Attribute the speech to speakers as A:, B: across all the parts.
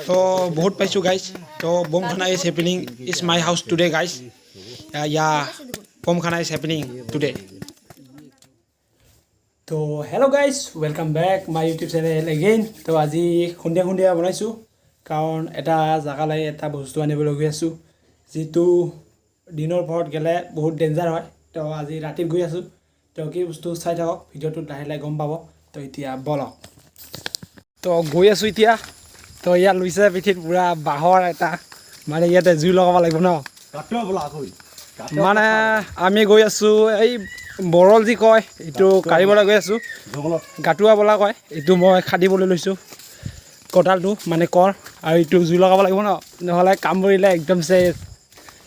A: তো বহুত পাইছোঁ গাইজ। তো বম খানা is happening is my house today, guys. Yeah, bomb Khana is happening today. তো hello guys, welcome back my YouTube channel again. তো আজি সন্ধিয়া সন্ধিয়া বনাইছোঁ, কাৰণ এটা জেগালৈ এটা বস্তু আনিবলৈ গৈ আছোঁ, যিটো দিনৰ পৰত গ'লে বহুত ডেঞ্জাৰ হয়। তো আজি ৰাতি গৈ আছোঁ। তো কি বস্তু চাই থাকক ভিডিঅ'টোত, লাহে লাহে গম পাব। তো এতিয়া বলক। তো গৈ আছোঁ এতিয়া। তো ইয়াত লৈছে পিঠিত পূৰা বাঁহৰ এটা, মানে ইয়াতে জুই লগাব লাগিব ন। মানে আমি গৈ আছোঁ, এই বৰল যি কয়, এইটো কাঢ়িবলৈ গৈ আছোঁ। গাটুৱা বোলা কয় এইটো। মই খান্দিবলৈ লৈছোঁ কঁদালটো, মানে কৰ, আৰু এইটো জুই লগাব লাগিব ন, নহ'লে কামুৰিলে একদম চেচ।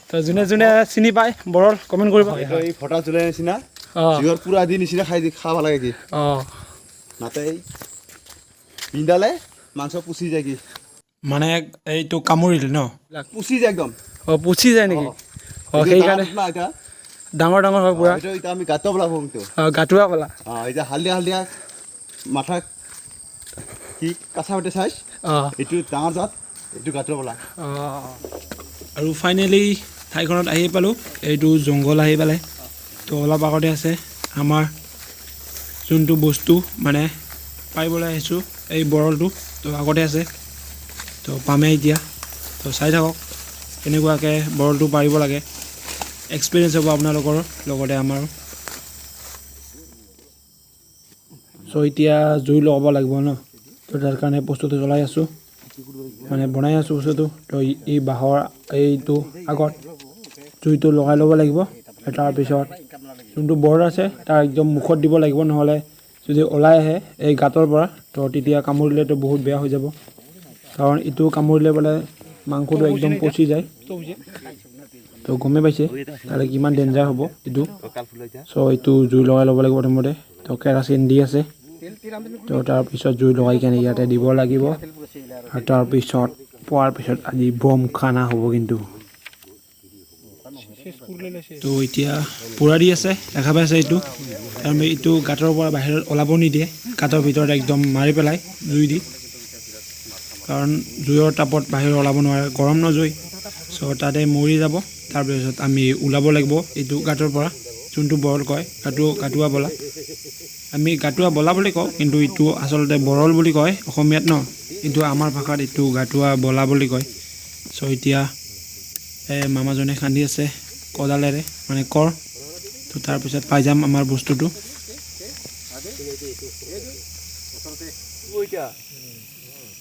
A: তো যোনে যোনে চিনি পায় বৰল, কমেণ্ট কৰিব।
B: এইটো এই ফটা জুলাই নিচিনা।
A: অঁ।
B: জিঅৰ পুৰা দি নিচিনা খাই দি খাব লাগে কি। নাতে এই পিন্ধালে মাংস পুচি যায় কি।
A: মানে এইটো কামুৰিলে ন?
B: পুচি যায় একদম।
A: অঁ, পুচি যায় নেকি? অঁ।
B: এইটো
A: সেইকাৰণে।
B: ডাঙৰ না এতিয়া।
A: ডাঙৰ ডাঙৰ হয় পূৰা।
B: এইটো এতিয়া আমি গাঁত পেলাব কিন্তু।
A: অঁ, গাটুৱা বোলা।
B: অঁ, এতিয়া হালধীয়া হালধীয়া মাথা কি কাঁচা পাতে চাইজ। এইটো ডাঙৰ জাত, এইটো গাঁতৰ বোলা।
A: অঁ, আৰু ফাইনেলি ঠাইখনত আহি পালোঁ। এইটো জংঘল আহি পালে। তো অলপ আগতে আছে আমাৰ যোনটো বস্তু, মানে পাৰিবলৈ আহিছোঁ এই বৰলটো। তো আগতে আছে, তো পামেই এতিয়া। তো চাই থাকক কেনেকুৱাকৈ বৰলটো পাৰিব লাগে। এক্সপিৰিয়েঞ্চ হ'ব আপোনালোকৰ লগতে আমাৰো। চ' এতিয়া জুই লগাব লাগিব ন, তো তাৰ কাৰণে বস্তুটো জ্বলাই আছোঁ, মানে বনাই আছোঁ বস্তুটো। তো এই বাঁহৰ এইটো আগত জুইটো লগাই ল'ব লাগিব আৰু তাৰপিছত যোনটো বৰল আছে, তাৰ একদম মুখত দিব লাগিব। নহ'লে যদি ওলাই আহে এই গাঁতৰ পৰা, তো তেতিয়া কামুৰিলেতো বহুত বেয়া হৈ যাব, কাৰণ ইটো কামুৰিলে বোলে মাংসটো একদম পচি যায়। তো গমেই পাইছে তাতে কিমান ডেঞ্জাৰ হ'ব এইটো। চ' এইটো জুই লগাই ল'ব লাগিব প্ৰথমতে। তো কেৰাচিন দি আছে। তো তাৰপিছত জুই লগাই কেনে ইয়াতে দিব লাগিব আৰু তাৰপিছত পোৱাৰ পিছত আজি বম খানা হ'ব কিন্তু। তো এতিয়া পুৰা দি আছে, দেখা পাইছে এইটো। তাৰমানে এইটো গাঁতৰ পৰা বাহিৰত ওলাব নিদিয়ে, গাঁতৰ ভিতৰত একদম মাৰি পেলাই জুই দি, কাৰণ জুইৰ তাপত বাহিৰত ওলাব নোৱাৰে, গৰম ন জুই। চ' তাতে মৰি যাব। তাৰপিছত আমি ওলাব লাগিব এইটো গাঁতৰ পৰা, যোনটো বৰল কয়, গাঁতুৱা বলা। আমি গাঁতুৱা বলা বুলি কওঁ, কিন্তু এইটো আচলতে বৰল বুলি কয় অসমীয়াত ন, কিন্তু আমাৰ ভাষাত এইটো গাঁতুৱা বলা বুলি কয়। চ' এতিয়া এই মামাজনে খান্দি আছে কদালেৰে, মানে কৰ। তো তাৰপিছত পাই যাম আমাৰ বস্তুটো।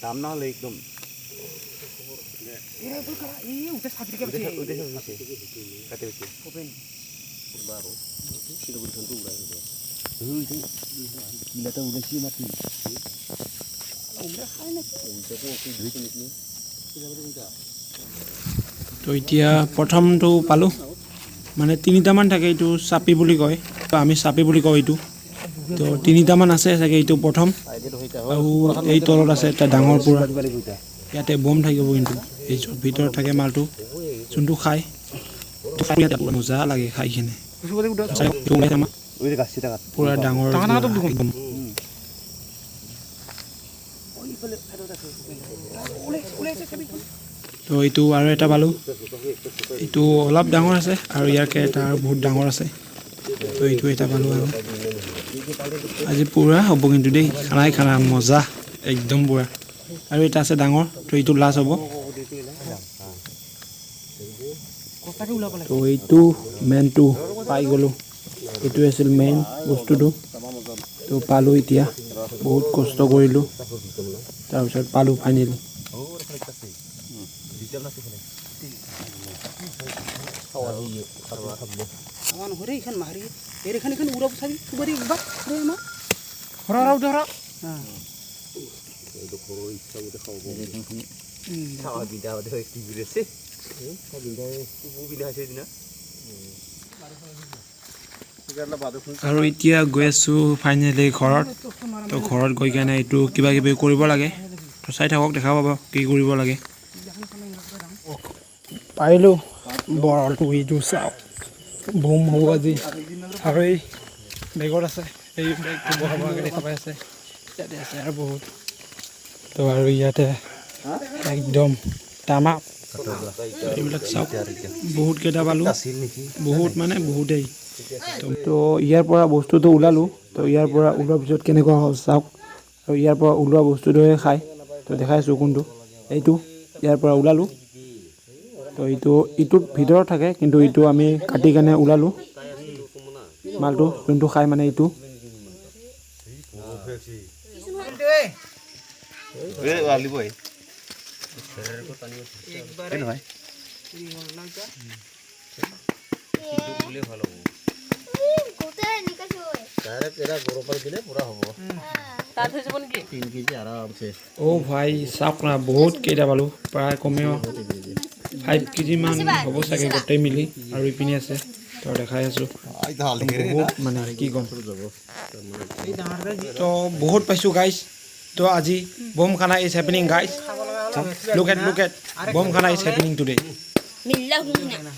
B: দাম নহ'লে একদম।
A: তো এতিয়া প্ৰথমটো পালোঁ, মানে তিনিটামান থাকে। এইটো চাপি বুলি কয়, তো আমি চাপি বুলি কওঁ এইটো। তো তিনিটামান আছে চাগে। এইটো প্ৰথম আৰু এই তলত আছে এটা ডাঙৰ পূৰা। ইয়াতে বম থাকিব কিন্তু। এই য'ত ভিতৰত থাকে মালটো, যোনটো খায় মজা লাগে খাই কিনে। পূৰা ডাঙৰ একদম। তো এইটো আৰু এটা পালোঁ। এইটো অলপ ডাঙৰ আছে আৰু ইয়াৰকে এটা আৰু বহুত ডাঙৰ আছে। তো এইটো এটা পালোঁ আৰু আজি পূৰা হ'ব কিন্তু দেই, খানাই খানা, মজা একদম পূৰা। আৰু এটা আছে ডাঙৰ, তো এইটো লাষ্ট হ'ব। তো এইটো মেইনটো পাই গ'লোঁ। এইটো আছিল মেইন বস্তুটো। তো পালোঁ এতিয়া, বহুত কষ্ট কৰিলোঁ, তাৰপিছত পালোঁ ফাইনেলি। আৰু এতিয়া গৈ আছোঁ ফাইনেলি ঘৰত। তো ঘৰত গৈ কেনে এইটো কিবা কিবি কৰিব লাগে। তো চাই থাকক, দেখা পাব কি কৰিব লাগে। পাৰিলোঁ বৰলটো। এইটো চাওক, বম হ'ব আজি। আৰু এই বেগত আছে, এই বেগটো বহা বহাকৈ দেখা পাই আছে। ইয়াতে আছে আৰু বহুত। তো আৰু ইয়াতে একদম তামা। এইবিলাক চাওক, বহুত কেইটা পালোঁ, বহুত মানে বহুতেই। তো ইয়াৰ পৰা বস্তুটো ওলালোঁ। তো ইয়াৰ পৰা ওলোৱাৰ পিছত কেনেকুৱা হ'ল চাওক। আৰু ইয়াৰ পৰা ওলোৱা বস্তুটোহে খায়। তো দেখাই আছোঁ কোনটো, এইটো ইয়াৰ পৰা ওলালোঁ। তো এইটো ইটোত ভিতৰত থাকে, কিন্তু এইটো আমি কাটি কেনে ওলালোঁ মালটো, যোনটো খাই মানে এইটো।
C: কোথায় নিকাশ হয়?
D: তাত হৈ যাব নেকি?
A: অ' ভাই, চাওক না, বহুত কেইটা পালোঁ। প্ৰায় কমেও 5 কেজিমান হ'ব চাগে গোটেই মিলি। আৰু ইপিনে আছে, তো দেখাই আছোঁ। বহুত মানে কি ক'ম, তো বহুত পাইছোঁ গাইজ। তো আজি বম খানা is happening, guys. Look at, look at, bomb Khana is happening today.
C: Millia হুনা।